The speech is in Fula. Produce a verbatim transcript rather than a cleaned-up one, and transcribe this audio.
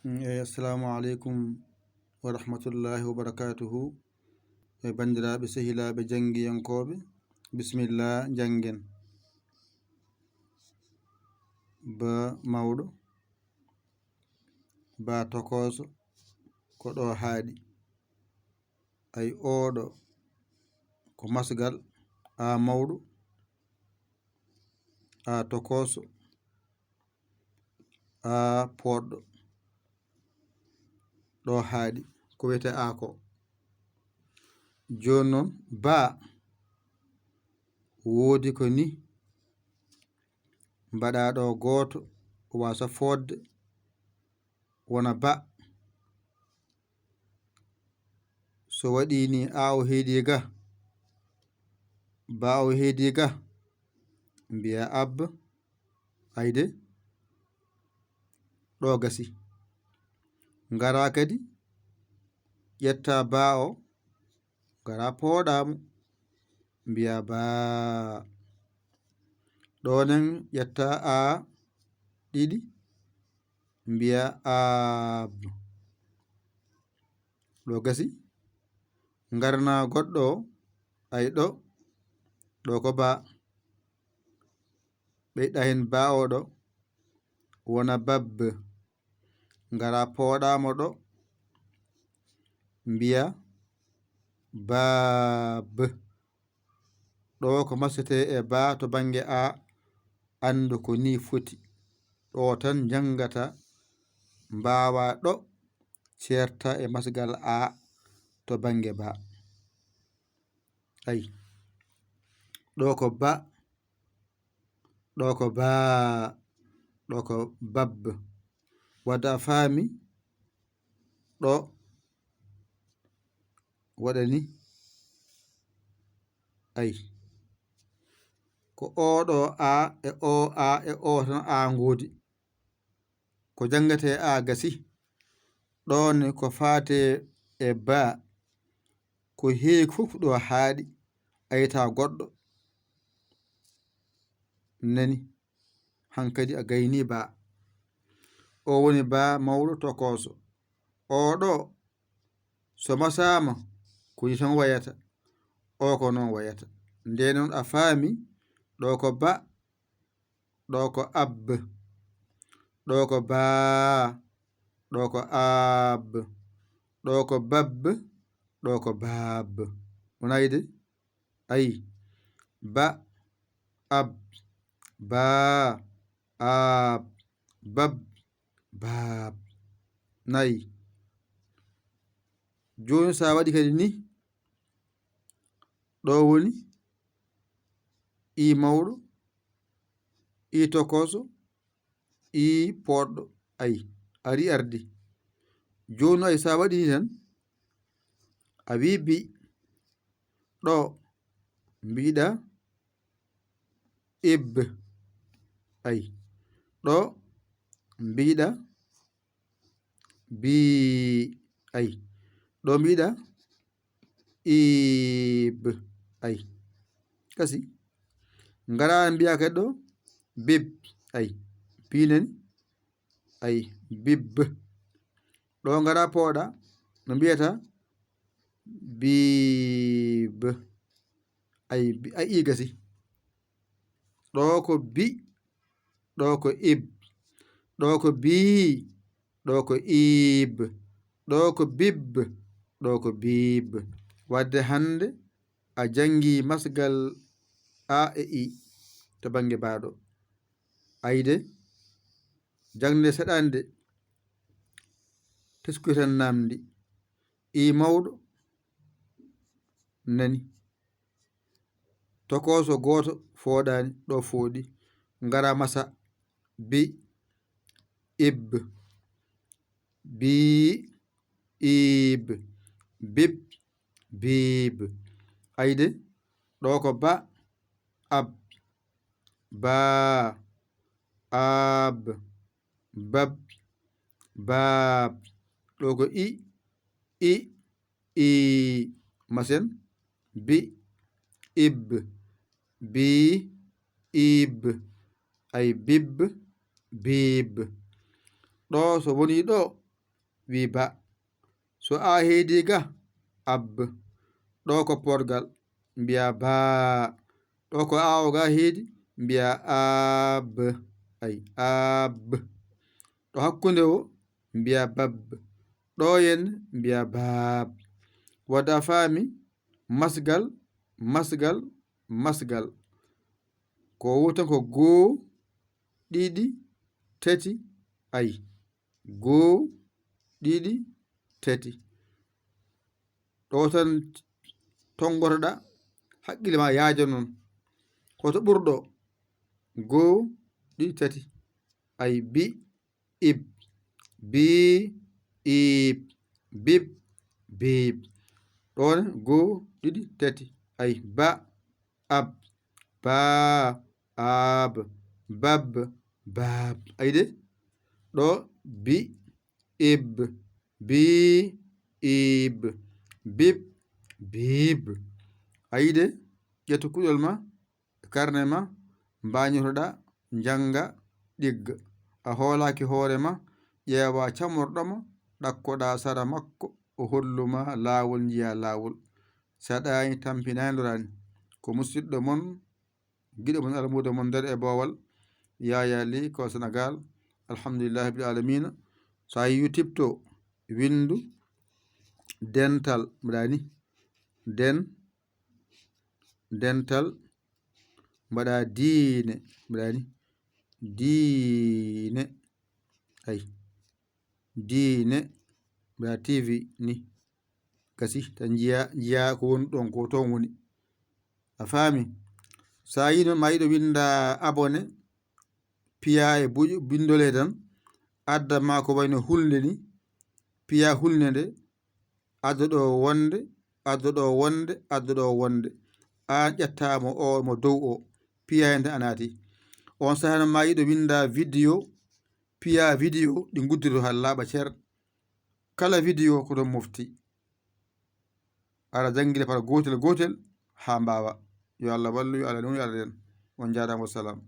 Mm, eyi, assalamu aleykum wa rahmatullahi wa barakatuhu. E banndiraaɓe, sehilaaɓe, janngiyankooɓe, bisimilla, njanngen. Ba mawɗo, ba tokooso, ko ɗo haaɗi. Ay, oɗo ko masgal, a mawɗo, a tokooso, a pooɗɗo. Ɗo haaɗi, ko wiyetee a ko. Jooni noon, ba, woodi ko ni, mbaɗa ɗo gooto, wasa fodde, wona ba. So waɗi ni, a o heedi ga, ba o heedi ga, mbiya ab, ayde, ɗo gasi. Ngara kadi, ƴetta ba o, ngara pooɗa mo, mbiya ba. Ɗo nen ƴetta a ɗiɗi, mbiya ab. Ɗo gasi, ngarna goɗɗo, ay ɗo, ɗo ko ba. Ɓeyɗa hen ba o ɗo, wona bab. Ngara pooɗa mo ɗo, mbiya bab. Ɗo ko masetee e ba to bannge a, anndu ko ni foti. Ɗo tan njanngata, mbaawa ɗo ceerta e masgal a to bannge ba. Ay, ɗo ko ba, ɗo ko ba, ɗo ko bab. Wadde a faami, ɗo waɗani. Ay, ko o ɗo a e o a e o tan a ngoodi. Ko janngetee a gasi. Ɗoon ko faate e ba. Ko heeki fof ɗo haaɗi, ayta goɗɗo. Nani, hankadi a gayni ba. O woni ba mawɗo tokooso. O ɗo, so masaama, ko ni tan wayata. O ko noon wayata. Nde noon a faami, ɗo ko ba, ɗo ko ab, ɗo ko ba, ɗo ko ab, ɗo ko bab, ɗo ko bab. Wona yiide? Ayi, ba, ab, ba, ab, bab, bab. Nayi. Jooni, so a waɗi kadi ni, ɗo woni i mawɗo, i tokooso, i pooɗɗo. Ay, ari ardi. Jooni, ay, so a waɗi ni tan, a wi bi, ɗo mbiɗa ib. Ay, ɗo mbiɗa bi. Ay, ɗo mbiɗa ib. Ay, kasi. Ngara mbiya kadi ɗo bib. Ay, bi nani. Ay, bib. Ɗo ngara pooɗa, no mbiyata? Bib. Ay, bi-, ay, i gasi. Ɗo ko bi, ɗo ko ib. Ɗo ko bi, ɗo ko ib. Ɗo ko bib, ɗo ko bib. Wadde hannde a janngi masgal a e i to bannge ba ɗo. Ayde, jaŋde seɗaande, teskuyen namndi. I mawɗo nani. Tokooso gooto fooɗaani, ɗo fooɗi. Ngara masa. Bi, ib. Bi, ib. Bib, bib. Ayde, ɗo ko ba, ab. Ba, ab, bab, bab. Ɗo ko i, i, i. Masen, bi, ib, bi, ib. Ay, bib, bib. Ɗo so woni ɗo, wi ba. So a heedi ga, ab. Ɗo ko porgal, mbiya baa. Ɗo ko awo ga heedi, mbiya ab. Ay, ab. Ɗo hakkunde o, mbiya bab. Ɗo yen, mbiya baab. Wadde a faami, masgal, masgal, masgal. Ko wowtan ko goo, ɗiɗi, tati, ay. Goo, ɗiɗi, tati. Ɗo tan tonngotoɗa, haqqille ma yaaja noon. Hoto ɓurɗo? Goo, ɗiɗi, tati. Ay, bi, ib, bi, ib, bib, bib. Ɗoon goo, ɗiɗi, tati. Ay, ba, ab, baa, ab, bab, baab. Ayi de? Ɗo bi, ib, bi, ib, bib, bib. Ayi de? Ƴettu kuɗol ma, karne ma, mbañotoɗa, njannga, ɗigga. A hoolaaki hoore ma, ƴeewa camorɗo ma, ɗakkoɗa sara makko, o holluma laawol, njiya laawol. Sa ɗaani, tampinaani, loraani. Ko musidɗo mon, giɗo mon, almuudo mon nder e boowal, Yaya Ly ko Senegal. Alhamdulillahi rabbil alamina. So a yi YouTube to, winndu dental, mbaɗa ni. Den, dental, mbaɗa diine, mbaɗa ni. Diine. Ay. Diine, mbaɗa T V ni. Gasi, ta njiya, njiya ko woni ɗon, ko toon woni. A faami? So a yiino ma yiɗo winnda abonné, piya e buƴo, binndole tan, adda ma ko wayno hulnde ni, piya hulnde nde, addo ɗo wonde, addo ɗo wonde, addo ɗo wonde. Aan ƴetta mo o, mo dow o, piya heen tan a naati. On sahaa ma yiɗo winnda vidéo, piya vidéo, ɗi nguddiroto haa laaɓa cer. Kala vidéo ko ɗon mofti. Aɗa janngina par gootel gootel haa mbaawa. Yo Allah wallu, yo Allah newnu, yo Allah ren. On njaaraama, wassalam.